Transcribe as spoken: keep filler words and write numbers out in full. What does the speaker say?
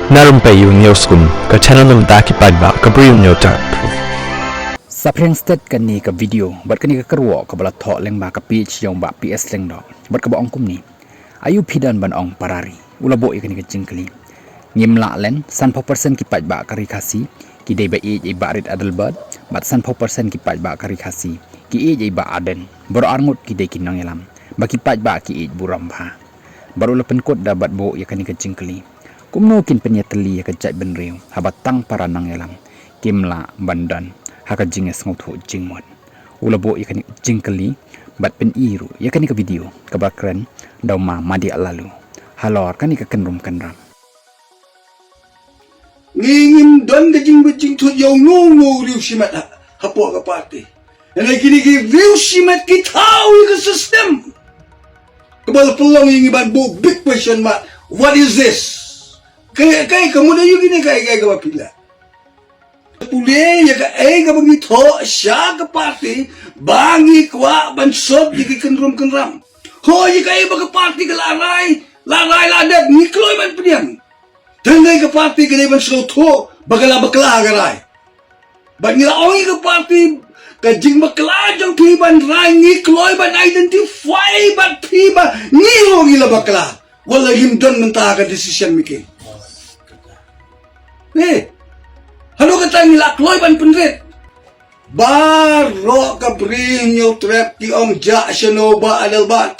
Na rympei ïa u News Kun, ka channel na bynta ki paidbah ka Bri u Hynñiewtrep. Saphriang stet kane ka video bad kane ka kyrwoh kaba la thoh lyngba ka page jong Bah P S Lyngdoh bad kaba ong kumne: Aïu phi don ban ong para ri? U la buh ïa kane ka jingkylli. Ngim lah len, sanphew percent ki paidbah ka Ri Khasi ki dei ba ïeit ïa i Bah Rit Adelbert, bad sanphew percent ki paidbah ka Ri Khasi ki ïeit ïa i Bah Ardent. Baroh arngut ki dei ki nongïalam, ba ki paidbah ki ïeit burom bha. Bad u la pynkut da bad buh ïa kane ka jingkylli: Kumno kin pynïatylli ïa ka jaitbynriew haba tang para nongïalam kim lah ban don ha ka jingïasngewthuh jingmut? U la buh ïa kane ka jingkylli bad pyni ruh ïa kane ka video kaba kren da u Ma Madiah Laloo halor kane ka kynrum kynram. Ngi ngim don ka jingbit jingthut ïa uno uno u riew shimet ha, hapoh ka party. Hynrei kine ki riew shimet ki thaw ïa ka system. Kaba la pynlong ïa ngi ban buh big question mark. What is this? Kaei, kaei ka mut aïu kine, kaei, kaei kaba phi leh? Pule ïa kaei kaba ngi thoh sha ka party ba ngi kwah ban sop ïa ki kynrum kynram. Hooid, ïa kaei ba ka party ka la rai, la rai la dep, ngi kloi ban pdiang. Tang dei ka party ka dei ban sngewthuh ba ka la bakla ka rai. Bad ngi la ong ïa ka party, ka jingbakla jong phi ban rai ngi kloi ban identify bad phi ba ngi ruh ngi la bakla. Wat la ngim don mynta ha ka decision making. Eh, haduh katta ngi la kloi ban pynrit. Baroh ka Bri u Hynñiewtrep ki ong jah shano Bah Adelbert.